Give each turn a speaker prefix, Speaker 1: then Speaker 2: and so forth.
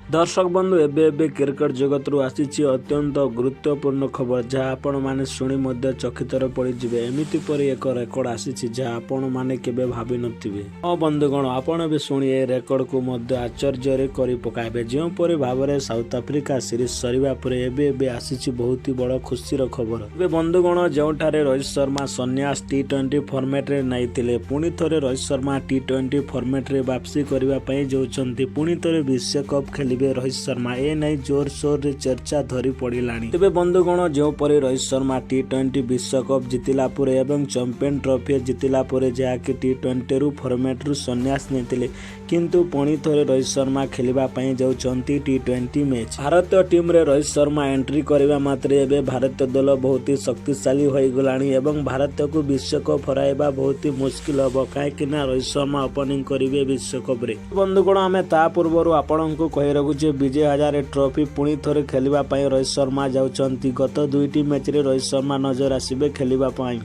Speaker 1: ଦର୍ଶକ ବନ୍ଧୁ, ଏବେ ଏବେ କ୍ରିକେଟ ଜଗତରୁ ଆସିଛି ଅତ୍ୟନ୍ତ ଗୁରୁତ୍ୱପୂର୍ଣ୍ଣ ଖବର, ଯାହା ଆପଣମାନେ ଶୁଣି ମଧ୍ୟ ଚକିତରେ ପଡ଼ିଯିବେ। ଏମିତି ପରି ଏକ ରେକର୍ଡ ଆସିଛି, ଯାହା ଆପଣମାନେ କେବେ ଭାବିନଥିବେ। ହଁ ବନ୍ଧୁଗଣ, ଆପଣ ବି ଶୁଣି ଏହି ରେକର୍ଡକୁ ମଧ୍ୟ ଆଶ୍ଚର୍ଯ୍ୟରେ କରି ପକାଇବେ। ଯେଉଁପରି ଭାବରେ ସାଉଥ ଆଫ୍ରିକା ସିରିଜ ସରିବା ପରେ ଏବେ ଏବେ ଆସିଛି ବହୁତ ବଡ଼ ଖୁସିର ଖବର। ଏବେ ବନ୍ଧୁଗଣ, ଯେଉଁଠାରେ ରୋହିତ ଶର୍ମା ସନ୍ନ୍ୟାସ ଟି-20 ଫର୍ମାଟରେ ନେଇଥିଲେ, ପୁଣି ଥରେ ରୋହିତ ଶର୍ମା ଟି-20 ଫର୍ମାଟରେ ବାପସି କରିବା ପାଇଁ ଯାଉଛନ୍ତି। ପୁଣି ଥରେ ବିଶ୍ୱକପ୍ ଖେଳିବେ ରୋହିତ ଶର୍ମା, ଏ ନେଇ ଜୋରସୋରରେ ଚର୍ଚ୍ଚା ଧରି ପଡ଼ିଲାଣି। ତେବେ ବନ୍ଧୁଗଣ, ଯେଉଁପରି ରୋହିତ ଶର୍ମା ଟି-20 ବିଶ୍ୱକପ୍ ଜିତିଲା ପରେ ଏବଂ ଚାମ୍ପିୟନ ଟ୍ରଫି ଜିତିଲା ପରେ ଯାହାକି ଟି-20ରୁ ଫର୍ମାଟରୁ ସନ୍ନ୍ୟାସ ନେଇଥିଲେ, କିନ୍ତୁ ପୁଣି ଥରେ ରୋହିତ ଶର୍ମା ଖେଳିବା ପାଇଁ ଯାଉଛନ୍ତି ଟି-20 ମ୍ୟାଚ୍। ଭାରତୀୟ ଟିମ୍ରେ ରୋହିତ ଶର୍ମା ଏଣ୍ଟ୍ରି କରିବା ମାତ୍ରେ ଏବେ ଭାରତୀୟ ଦଳ ବହୁତ ଶକ୍ତିଶାଳୀ ହୋଇଗଲାଣି ଏବଂ ଭାରତକୁ ବିଶ୍ୱକପ୍ ହରାଇବା ବହୁତ ମୁସ୍କିଲ ହେବ, କାହିଁକି ନା ରୋହିତ ଶର୍ମା ଓପନିଂ କରିବେ ବିଶ୍ୱକପ୍ରେ। ବନ୍ଧୁଗଣ, ଆମେ ତା ପୂର୍ବରୁ ଆପଣଙ୍କୁ କହି ରଖୁଛୁ, ବିଜୟ ହଜାରେ ଟ୍ରଫି ପୁଣି ଥରେ ଖେଳିବା ପାଇଁ ରୋହିତ ଶର୍ମା ଯାଉଛନ୍ତି। ଗତ ଦୁଇଟି ମ୍ୟାଚ୍ରେ ରୋହିତ ଶର୍ମା ନଜର ଆସିବେ ଖେଳିବା ପାଇଁ।